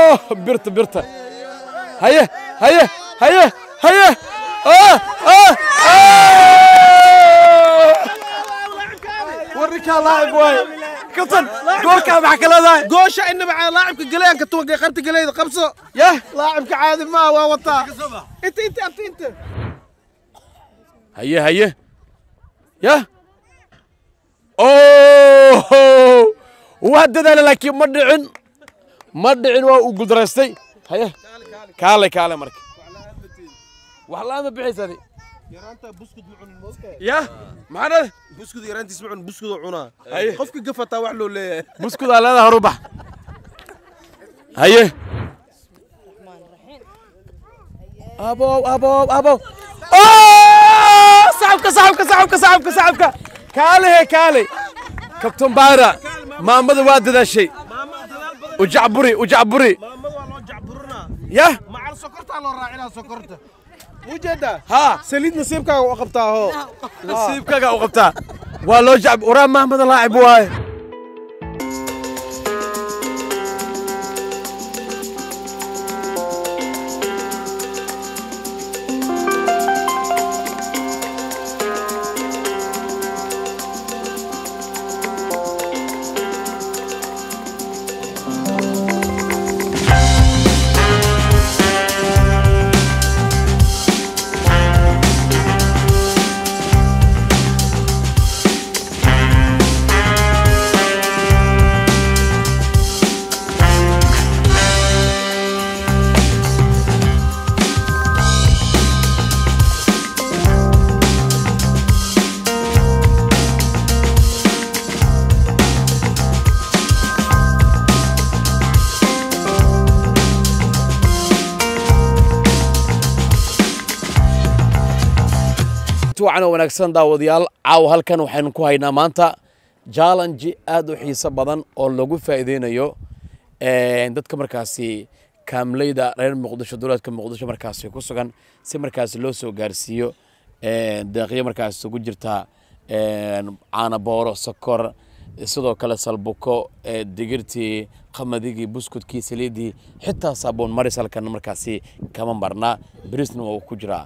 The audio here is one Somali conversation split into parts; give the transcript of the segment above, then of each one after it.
Oh, birta birta. Haye haye haye haye. Ah ah ah. Warrinkaa laacib waaye. Kabtan, goolkaa maxaa ka leedahay? Goosha inaba laacibka galeyanka tuwaga qarta galeyda qabso. Yah. Laacibka caadi maa waa wataa. Inta inta inta inta. Haye haye. Yah. Oh! Waa dadaala laakiin ma dhicin. Ma dhicin, waa uu guuldaraystay. Haye. Kaale kaale marka. Wax la'aan ma bixaysaa. Yaraanta buskud ma cunin moogtahay? Yah. Maxaa dhahday? Buskud yaraantiis ma cunin, buskud oo cunaa. Haye. Qofka gafataa wax loo leeyahay. Buskudaa leedahay, horu bax. Haye. Abow abow abow. Oh! Sacabka sacabka sacabka sacabka sacabka. Kaale he kaale. Kabtan Baara, maamada waa dadaashay. Ujacburi ujacburi. Maamada waa loo jacburinaa. Yah. Macal sokortaa loo raacinaa sokorta. Ujeedaa? Haa. Saliid nasiibkaaga u qabtaa hoo. Nasiibkaaga u qabtaa. Waa loo jacb waraa, maamada laacib waaye. Wacan oo wanaagsan daawadayaal, caawa halkan waxaynu ku haynaa maanta challenge aad u xiiso badan oo lagu faa'iideynayo dadka markaasi kaamleyda reer Muqdisho, dowladka Muqdisho markaasi ku sugan, si markaasi loo soo gaarsiiyo deeqyo markaasi ugu jirta caano booro, sokor, sidoo kale salbuko, digirtii, qamadigii, buskudkii, saliidii, xitaa saabuun maris halkan markaasi kama marna, bariisna waa ku jiraa,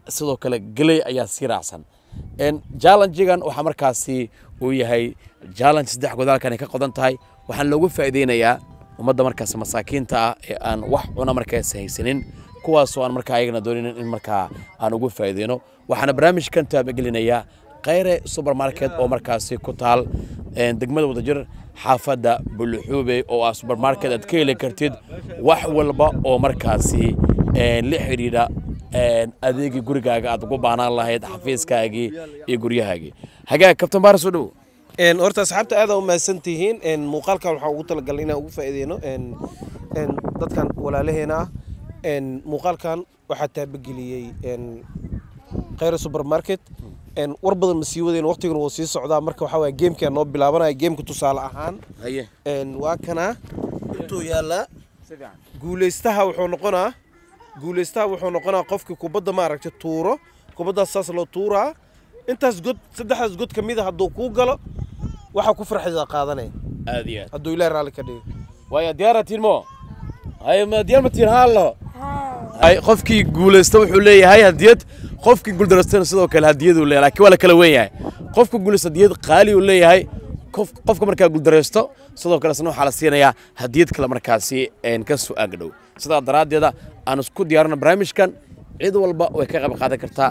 sidoo kale geley ayaa sii raacsan. Challengegan waxaa markaasi uu yahay challenge 3 godaalkan ay ka qodan tahay. Waxaan loogu faa'iideynayaa ummadda markaasi masaakiinta ah ee aan wax cuna markaasi haysanin, kuwaasoo aan markaa ayagana dooninin in markaa aan ugu faa'iideyno. Waxaana barnaamijkan taabagelinayaa Khayre Supermarket oo markaasi ku taal degmada Wadajir, xaafadda Buluxuube, oo ah supermarket aad ka heli kartid wax walba oo markaasi la xidhiidha adeegii gurigaaga aad ugu baahnaan lahayd, xafiiskaagii iyo guryahaagii. Hagaag, Kabtan Baar, soo dhowo. Horta asxaabta aad u mahadsan tihiin. Muuqaalkan waxaan ugu talagalnay inaan ugu faa'iideyno dadkan walaalaheena ah. Muuqaalkan waxaa taabageliyey Khayra Supermarket. War badan ma sii wadeen, waqtiguna wuu sii socdaa. Marka waxaa waaya gamekaa noo bilaabanaya. Gameka tusaale ahaan Haye. Waa kanaa intuu yaallaa. Guulaystaha wuxuu noqonaa, guulaystaha wuxuu noqonaa qofkii kubadda maaragtay tuuro. Kubaddaas saas loo tuuraa, intaas god, saddexdaas god ka mid a hadduu kuu galo, waxaa ku farxida qaadanaya. Aad iyo aad. Hadduu Ilaahi raalli ka dhigo. Waaya, diyaaratiin mo? Haye, ma diyaar ma tihiin? Haallo hay. Qofkii guulaysta wuxuu leeyahay hadiyad, qofkii guuldareystana sidoo kale hadiyaduu leeyahay, laakiin waa la kala weyn yahay. Qofka guulaysta hadiyad qaali uu leeyahay, qofka markaa guuldareysto sidoo kale isna waxaa la siinayaa hadiyad kale markaasi ka soo agdhow. Sidaa daraaddeeda aan isku diyaarino barnaamijkan. Cid walba way ka qayb qaadan kartaa,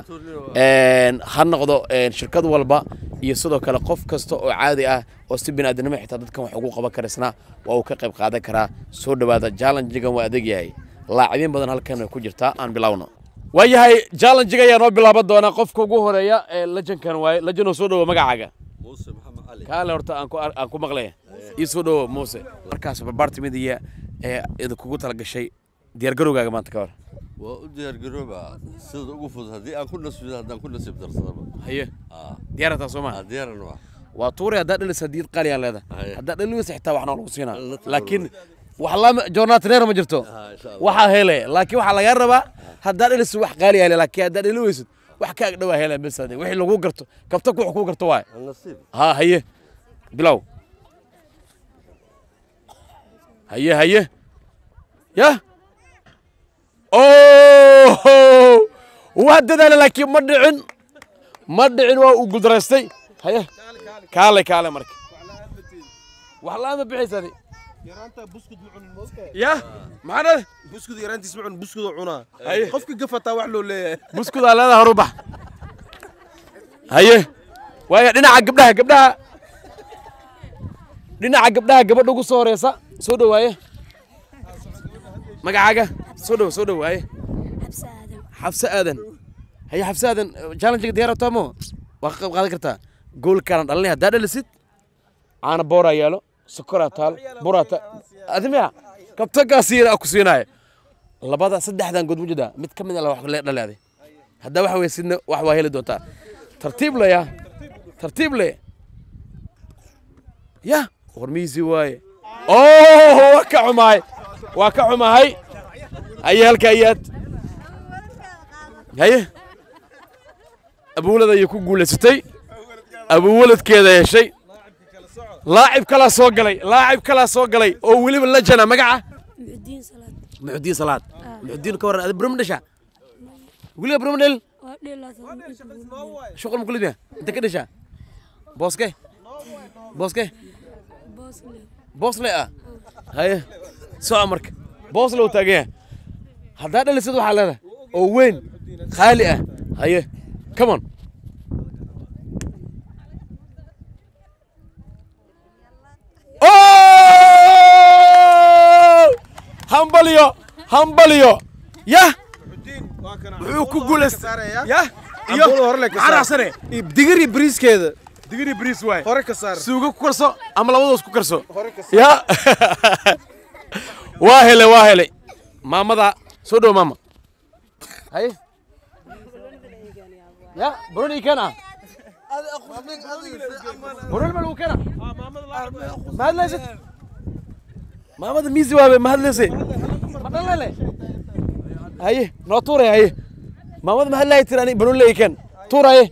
ha noqdo shirkad walba iyo sidoo kale qof kasta oo caadi ah oo si bini'aadanimo xitaa dadkan wax ugu qaban kara isna waa uu ka qayb qaadan karaa. Soo dhowaada. Challengegan waa adeeg yahay, laacibiin badan halkan way ku jirtaa. Aan bilowno. Waayahay, challengiga ayaa noo bilaaban doonaa. Qofka ugu horeeya ee lajankan waaye. Lajanoo, soo dhowo. Magacaaga? Muuse Maxamed Cali. Kaale horta aan ku maqlaya. Ii soo dhowo Muuse. Markaas barbaarta midiya ee idinkugu talagashay, diyaargarowgaaga maanta ka hor? Waa u diyaargaroobaa sida ugu fudud haddii aan ku nasiib, haddaan ku nasiib darsadaba. Haye, diyaarataa soo maha? Diyaaran waa. Waa tuuray. Haddaad dhalisa hadiyad qaali aan leedahay. Haye. Haddaad dhaliweysa xitaa waxna lagu siinaa. La tago. Laakiin wax lama joornaatineer ma jirto. Insha Allah. Waxaa hele, laakiin waxaa lagaa rabaa haddaad dhaliso wax qaali hele, laakiin haddaad dhali weysid wax ka agdhowaa hele bes. Ade wixii lagu garto kabta ku wax kuu garto waay. Nasiib. Ha, haye, bilow. Haye haye. Yah, oh, waa dadaala laakiin ma dhicin, ma dhicin, waa uu guuldaraystay. Haye, kaale kaale, marka wax la'aan ma bixaysa adi. Yaraanta buskud ma cunin moogtahay? Yah, maxaa dhahday? Buskud yaraantiis ma cunin, buskud oo cunaa. Haye. Qofka gafataa wax loo leeyahay. Buskudaa leedaha, horu bax. Haye, waaya, dhinaca gabdhaha, gabdhaha, dhinaca gabdhaha, gabadha ugu soo horeysa soo dhawaaye. Magacaaga? Soo dhow, soo dhawaaye. Xabse Aadan. Xabse Aadan. Haye Xabse Aadan, challenge diyaar rabtaa mo? Waa ka qayb qaadan kartaa. Goolkaana dhalinay, haddaa dhalisid caana booraa yaalo, sokoraa taal, buraa taal, adi miya kabtagaa siina ku siinaayo. Labada saddexdan good mujida mid ka mid ah wax le dhaleeday, haddaa wax weysidna wax waa heli doontaa. Tartiib le, ya, tartiib le, ya hormiisi waaye. Oh, waa ka xumahay, waa ka xumahay. Haye, halka ayaad. Haye, abuulada ayay ku guulaysatay, abuuwaladkeeda heshay. Laacib kalaa soo galay, laacib kalaa soo galay oo weliba lajana. Magaca? Muxudiin Salaad. Muxudiin Salaad. Muxudiin, ka warran, ada broma dhasha weliba broma dhel? Waa dheelaa. Shuqul ma kulid miya? Inta ka dhashaa? Booske, booske? Boosle. Boosle ah. Haye, soco marka, boosle uu taagan yahay. Haddaa dhalisid waxaa leedahay oo weyn khaali ah. Haye, come on. Oh! Hambalyo, hambalyo! Yah, wuxuu ku guulaystay yah iyo Cambuulo hore le ka maxaa saar. Raacsane Digir iyo bariiskeeda. Digir iyo bariis waay. Hore ka saar. Suugo ku karso ama labadoos ku karso. Hore ka saar. Ya, waa helay, waa helay. Maamada soo dhow, maama. Haye, ya baroni ii keen ah, baroni ma lagu keena? Ma hadlaysid maamada? Miisi waabe, ma hadlaysay? Ma dhalale? Haye, noo tuuray. Haye maamada, ma hadlayi tiri ani baroni la ii keen. Tuur. Haye.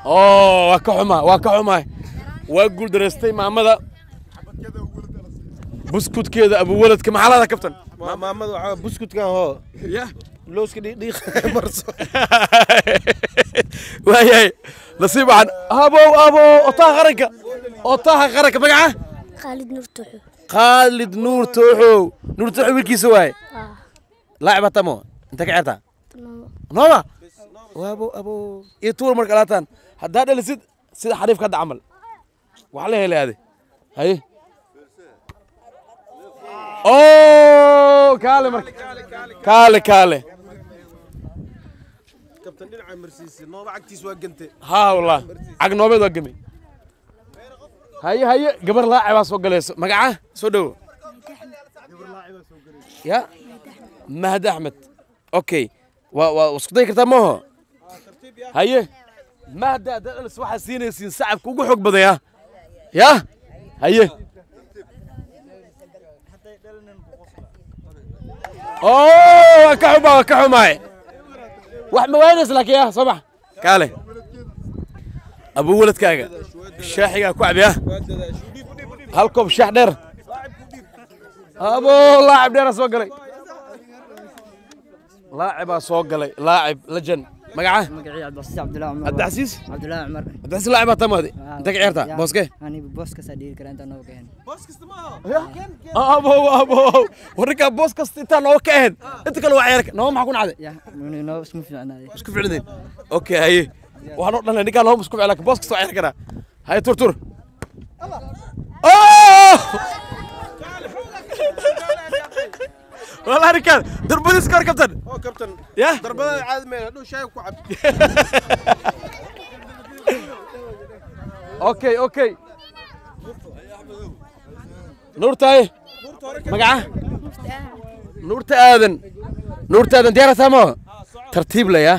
Oh, waa ka xumaa, waa ka xumaa, waa guuldaraystay maamada. Buskudkeeda abuwaladka maxaa leedahay, kabtan? Maamada waxaa buskudkan hoo. Ya. Looska dhiiq marso. Waayahay, nasiib waxaan. Abow, abow, otaha qaranka, otaha qaranka. Magaca? Khaalid Nuur Tuxu. Khaalid Nuur Tooxow. Nuur Tooxow wiilkiisa waaye. Ah. Laacib hatamo, inta ka ciyaartaa? Nooma. Nooma. Abo, abo, iyo tuur marka laataan. Haddaa dhalisid sida xariifka hadda camal waxaa la helay ade. Haye. Oh, kaale marka, kaale kaale. Kabtan dhinaca marsiisi, nooba cagtiis waa gante. Haa wallah, cag noobeed waa gemi. Haye, haye, gabar laacibaa soo galayso. Magaca? Soo dhowo. Ya Mahdi Axmed. Okay, waa isku dayi kartaa maaho. Haye Mahdi, haddaad dhalis waxaa siinaysiin sacabka ugu xoog badan. Ya ya, haye. Oh, waa ka xumaa, waa ka xumaay, wax ma waynaysa laakiin. Ya, soo bax, kaale. Abuu waladkaaga shaaxigaa ku cabiya hal koob shaax dheer. Abo, laacib dheeraa soo galay, laacibaa soo galay, laacib lejan. Magaca? Magacii Cabdicasiis Cabdullaahi Cumar. Cabdicasiis Cabdullaahi Cumar. Cabdicasiis, laacibaa tamaadi, inta ka ciyaartaa? Booske? Aniga booskasaa dhiiri karaa intaan nooga keen. Abo, abo, warninkaa boos kasta intaa nooga ka ahayd, inta kale waa ciyaarka nooma. Maxaa ku nacday? Ya, noo isma fiicnaaday. Isku ficnayn. Okay, haye, waxaan oo dhan ninkaa nooma isku ficnaa, laakiin boos kasta waa ciyaari karaa. Haye, tur tur. Oh! والله ninkaan darbadiis ka hor, kabtan. Oo kabtan. Ya. Darbada caadi meel hadhow shaay ku cab. Okay, okay, Nuurtaay. Magaca? Nuurta Aadan. Nuurta Aadan, diyaar taamo? Tartiib la ya.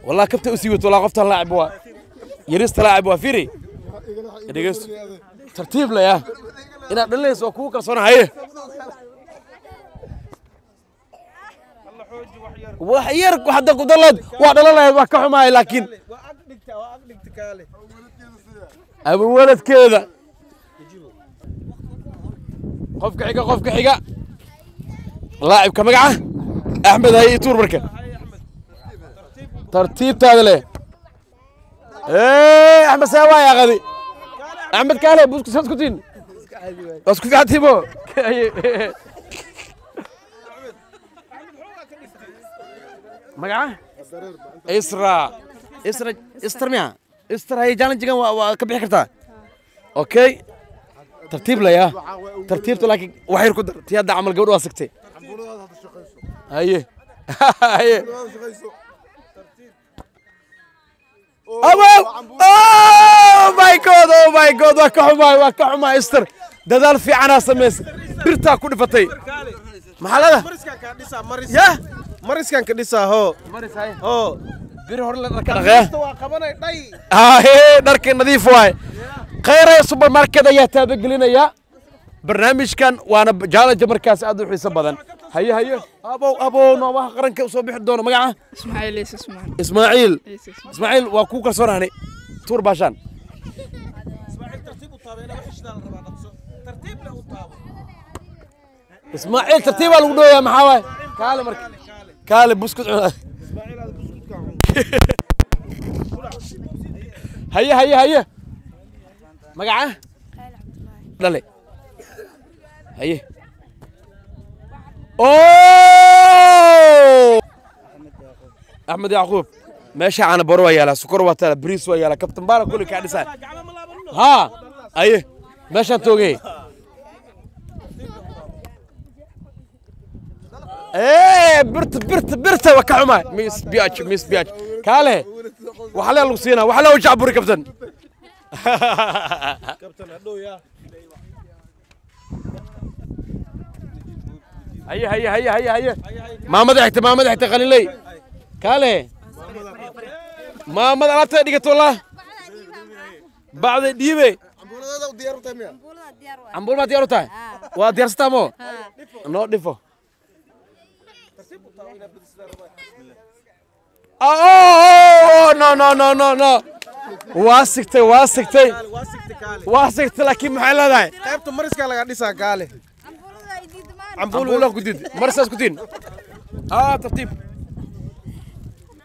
والله kabta u sii wato. Wallah qoftan laacib waa, yarista laacib waa. Fiiri, dhegeysto, tartiib la ya. Inaad dhalinayso waa kugu kalsoona. Haye, wax yar hadda ku dalaad waa dhalan lahayd. Waa ka xumahay laakiin. Waa ag dhigta, waa ag dhigta, kaale. Abuwaladkeeda. Qofka xiga, qofka xiga. Laacibka magaca Axmed, hay tuur marka. Tartiibtaada leh. Ee Axmed saa waa yaaqadi. Axmed kaale busku saas ku tiin. Waa isku fiican tiimo. Magaca? Isra. Isra Isra miya? Isra hay challenge-gan waa ka bixi kartaa. Okay. Tartiib la yaa. Tartiibta laakiin wax yar ku dar. Tii hadda camal gabadhu waa sigtay. Haye. Haye. Abow! Oh my God, oh my God, waa ka xumaay, waa ka xumaay Esther. Dadaal fiicanaa samaysay. Birtaa ku dhifatay. Maxaa leedahay? Mariskan ka dhisaa, maris. Yah? Mariskan ka dhisaa hoo. Maris haye. Hoo. Bir hore la dharka dhaqaya. Waa qabanay dhay. Haye, dharka nadiif waaye. Khayra supermarket ayaa taabagelinaya barnaamijkan, waana challenge markaas aad u xiiso badan. Haye haye. Abow abow, noomaha qaranka usoo bixi doono magaca? Ismaaciil Ciise Ismaan. Ismaaciil. Ciise Ismaan. Ismaaciil waa kuu kalsoonaanay. Tuur baashaan. Ismaaciil tartiib u taabo, inaa wax ishdaa la rabaa dhaqso. Tartiib leh u taabo. Ismaaciil tartiibaa lagu dhooyaa, maxaa waaye? Kaale marka. Kaale buskut cuna. Ismaaciil aad buskudka cun. Haye haye haye. Magaca? Khayl Cabdullaahi. Dhale. Haye. Oh! Axmed Yacquub. Meesha caana baro waa yaalaa, sokor waa taala, bariis waa yaalaa, kabtan baara kulli kaa dhisaa. Haa, haye. Meeshaan toogay. Ee, birta birta birta waa ka xumaay. Miss biatch, miss biatch. Kaale. Waxa la lagu siinaa, waxa la jacburi kabtan. Kabtan hadhow yaa. Haye haye haye haye haye. Maamada xigta, maamada xigta qaliley. Kaale. Maamada alaabta dhigato wallah. Bacda dhiibe. Cambuuladada u diyaar u tahay miya? Cambuul ma diyaar u tahay? Waa diyaarsataa moo? Noo dhifo. Oh, no no no no no. Waa sigtay, waa sigtay. Waa sigtay kaale. Waa sigtay laakiin maxay leedahay? Qaybta mariska laga dhisaa kaale. Cambuula ku did. Marsaas ku din. Ah, tartiib.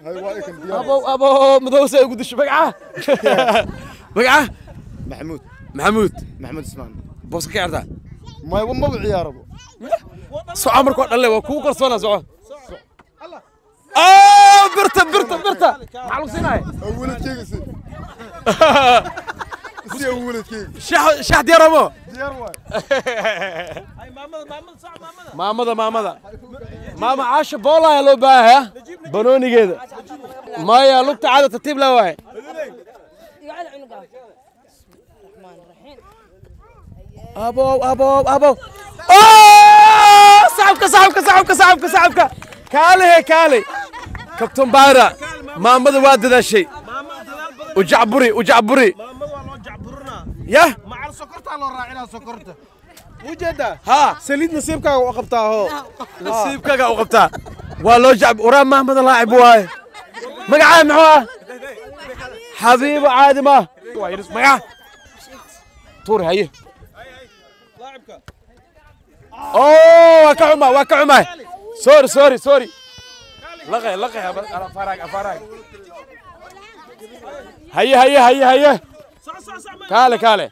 Abow abow, madow say ugu disho magaca. Magaca? Maxamuud. Maxamuud. Maxamuud Ismaan. Booska ka ciyaartaa? Ma ma ciyaarabo. Soco markoo dhalle waa kugu kalsoonaa soco. Oh, birta birta birta. Maxaa lagu siinaaya? Wiladkeyga si. Si wiladkeyga. Shax shax diyaar mo? Diyaar waay. Ay maamada, maamada sac maamada. Maamada maamada. Maama Caasha Boola ayaa loo baahan yahay banoonigeeda. Maya lugta caada tartiib la waaye. Abow abow abow. Oh! Sacabka sacabka sacabka sacabka sacabka. Kaale he kaale. Kabtan Baara maamada waa dadaashay. Maamada dadaal badan. U jacburi, u jacburi. Maamada waa loo jacburinaa. Yah? Macal sokorta loo raacinaa sokorta. Ujeedaa? Haa. Saliid nasiibkaaga u qabtaa hoo. Nasiibkaaga u qabtaa. Waa loo jacb waraa maamada laacib waaye. Magacaa muxuu ah? Xabiibo caadi ma. Magaca? Tuur haye. Laacibka. Oh, waa ka xumaa, waa ka xumaa. Sorry, sorry, sorry. Laqay, laqay, afaraag, afaraag. Haye haye haye haye. Sac sac sac. Kaale kaale.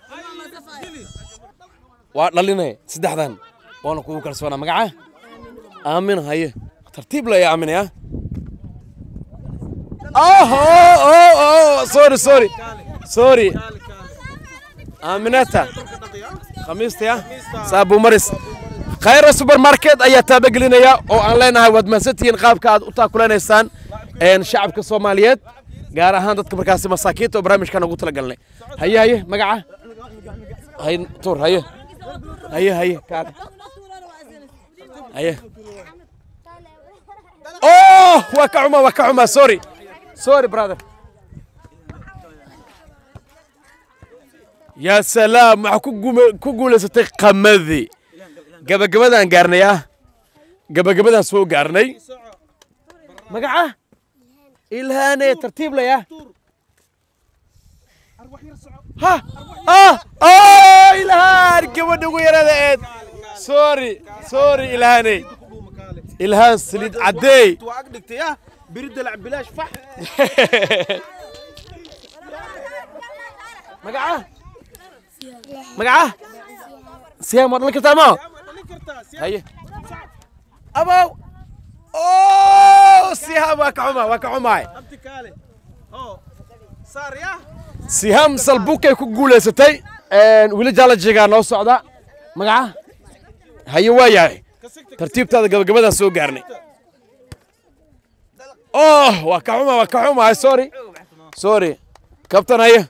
Waa dhalinay saddexdan. Waana kugu kalsoonaa magaca? Aamin haye. Tartiib la yaa Aamin ya. Oh, oh, oh, oh, sorry, sorry. Sorry. Aaminata. Khamiista ya. Saabu maris. Khayra supermarket ayaa taabagelinaya oo aan leenahay waad mahadsantihiin qaabka aad u taakulaneysaan shacabka Soomaaliyeed, gaar ahaan dadka markaasi masaakiinta oo barnaamijkan ugu talagalnay. Haye haye magaca? Haye tuur haye. Haye haye kaale. Haye. Oh, waa ka xumaa, waa ka xumaa, sorry. Sorry brother. Ya salaam, waxa ku guulaysatay qamadii. Gabagabadaan gaarnay ah. Gabagabadaan soo gaarnay. Magaca? Ilhaane tartiib la yaa. Ha! Ah! Oh, Ilhaan gabadha ugu yarada eed. Sorry, sorry ilhaaney. Ilhaan saliid caddeey. Waa ag dhigtay ah biri dalac bilaash fax. Magaca? Magaca? Siyaam waa dhalin kartaa ma? Haye. Abow. Oh, Siyaam waa ka xumaa, waa ka xumaay. Abti kaale oo saar ya. Sihaam salbukay ku guulaysatay. Weli jaalajigaa noo socda. Magaca? Haye waa yahay. Tartiibtaada gabagabadaan soo gaarnay. Oh, waa ka xumaa, waa ka xumaay. Sorry. Sorry. Kabtan haye.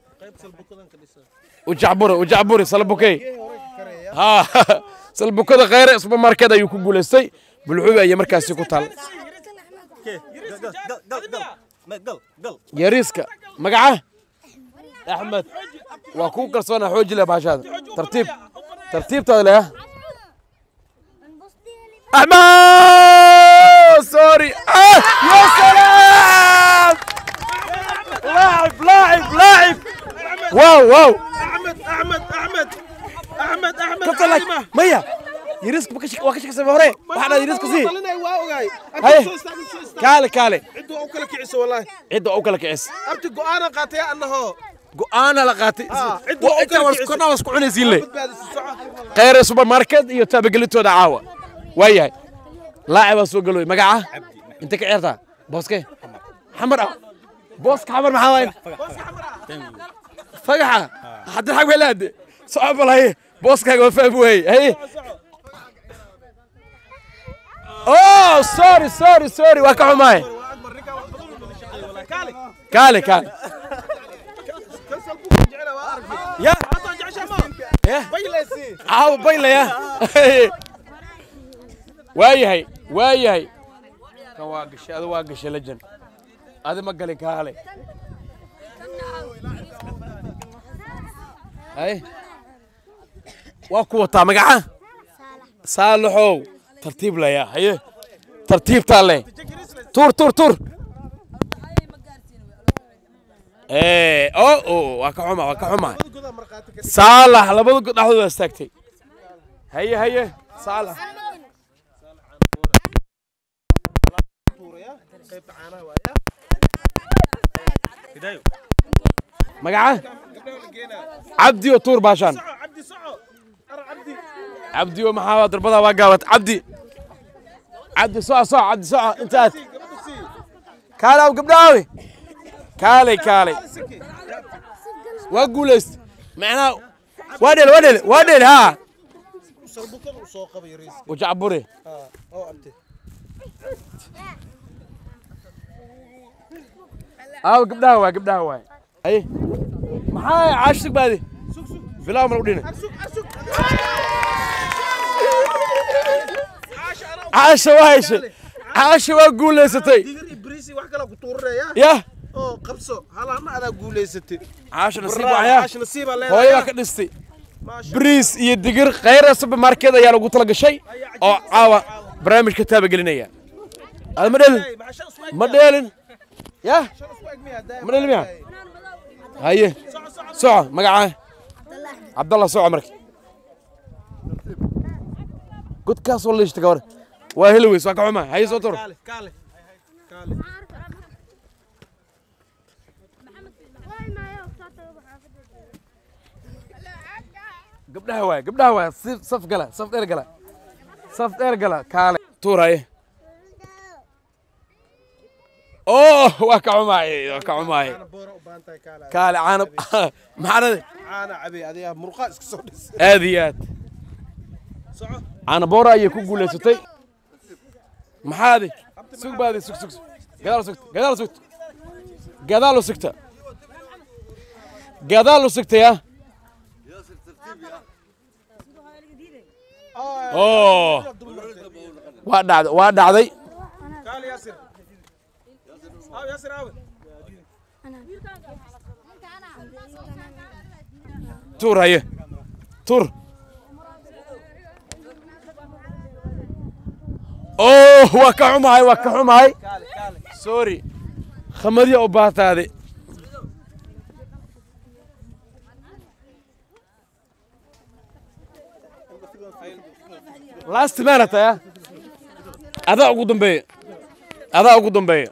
Ujacburi, ujacburi salbukay. Ha, salbukada khayre supermarket ayuu ku guulaystay. Bulxubi ayay markaasi ku taal. Yariiska magaca? Axmed. Waa kuu kalsoonaa xooji leh bahashaada. Tartiib. Tartiibtaada leh. Axmed! Sorry. Ah, ya salaam! لاعب لاعب لاعب. واو واو. Axmed Axmed Axmed Axmed Axmed. Kabtan like maya. Yariiska waa ka shakisay hore. Waxaa dhahday yariiska sii. Talinay waa ogaay. Haye. Abti soo istaag, soo istaag. Kaale kaale. Ciddu waa u kala kiciso wallahi. Cidda u kala kicis. Abti go'aana qaatay annaho. Go'aana la qaatay. Cidda waa u kala Waa kicisay. korna waa isku cunaysiin le. Badbaadiso soco. Khayre supermarket iyo taabagelintooda caawa. Waa yahay. Laacibaa soo galooy magaca? Inta ka ciyaartaa? Booske? Xamar ah. Booska xamar maxaa waaye? Fagaxa. Hadda xag walaade. Soco bal haye. Booskaaga waa fahmi waayey. Haye. Oh, sorry, sorry, sorry. Waa ka xumaay. Kaale. Kaale, kaale. Kan salbuka jecela waa aragtay. Ya. Hadda jecesha ma. Ya. Baylaysi. Caawa baylaya. Waa yahay, waa yahay. Kan waa gashay, adi waa gashay lejan. Adi ma galin kaale. Haye. Waa ku wataa magaca? Saalaxow. Tartiib laya, haye. Tartiibtaa leh. Tuur, tuur, tuur. Ee, oh, oh, waa ka xumaa, waa ka xumaa. Saalax labada god dhexdooda istaagtay. Haye, haye, Saalax. Magaca? Cabdi oo tuur baashaan. Cabdi soco. Ara Cabdi. Cabdi oo maxaa waa darbada waa gaabat. Cabdi. Cabdi soco, soco, Cabdi soco inta aad. Gabadha sii. Kaale aw gabdhaawi. Kaale, kaale. Waa guulayst. Macnaa waa dheel, waa dheel, waa dheel haa. Salbukada u soo qabay yariiska. Ujacburi. Oo abti. Aaw gabdhaha waay, gabdhaha waay. Haye. Maxaa caashig baadi? Bilaaw ma lagu dhina. Caasha waa heshay. Caasha waa guulaysatay. Digir ibriisi wax kale ku tuurinaya. Yah. Oo qabso. Halahna adaa guulaysatay. Caasha nasiib waaya. Caasha nasiib aa leedahay. Hooyo waa ka dhistay. Bariis iyo digir khayra supermarket ayaa lagu tala gashay oo caawa barnaamijka taabagelinaya. Aad ma dheelin? Ma dheelin? Yah? Ma dheelin miya? Haye. Soco magaca? Cabdallah soco marka. Godkaasoo liishta gabar. Waa heli weys, waa ka xumaa. Haye soo tuur. Kaale kaale. Kaale. Gabdhaha waay, gabdhaha waay. Saf gala, saf dheer gala. Saf dheer gala, kaale. Tuur haye. Oh, waa ka xumaay, waa ka xumaay. Caana boora u baahan tahay kaale. Kaale caana maxaana Caana cabi adiga murqa iska soo dhis. Aad iyo aad. Soco. Caana boora ayay ku guulaysatay. Maxaadi? Sug baadi, sug, sug. Gadaal sugta, gadaal sugta. Gadaal u sugta. Gadaal u sugta ya. Oh. Waa dhacday, waa dhacday. Kaale Yaasir. Aaw Yaasir aaw. Tuur haye. Tuur. Oh, waa ka xumahay, waa ka xumahay. Sorry. Khamadiya u baahtaade. Last man hata adaa ugu dambeeya, adaa ugu dambeeya.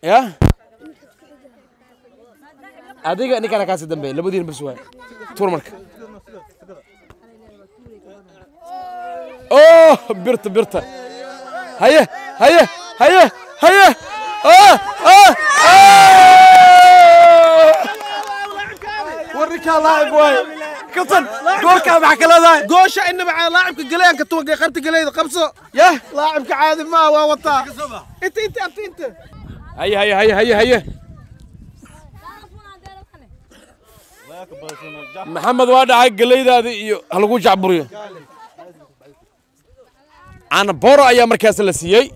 Ya adiga ninkana kaasi dambeeya, labadiina bas waay. Tuur marka. Oh, birta birta. Haye haye haye haye. Ah ah ah! Warninkaa laacib waaye. Kabtan, goolkaa maxaa ka leedahay? Goosha inaba laacibka galeyanka tuwa qarta galeyda qabso. Yah. Laacibka caadi maa waa wataa. Inta inta inta inta. Haye haye haye haye haye. Maxamed waa dhacay galeydaada iyo ha lagu jacburiyo. Canaboro ayaa markaas la siiyey.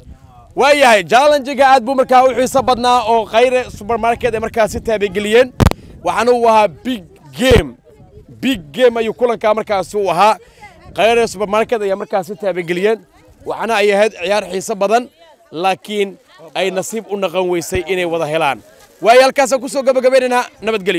Waayahay, challengiga aad buu markaa u xiiso badnaa oo Khayre Supermarket ay markaasi taabageliyeen, waxaana uu ahaa big game, big game ayuu kulankaa markaasi uu ahaa. Khayre Supermarket ayaa markaasi taabageliyeen, waxaana ay ahayd ciyaar xiiso badan, laakiin ay nasiib u naqon weysay inay wada helaan. Waayo halkaasaan kusoo gabagabaynaynaa. Nabadgelyo.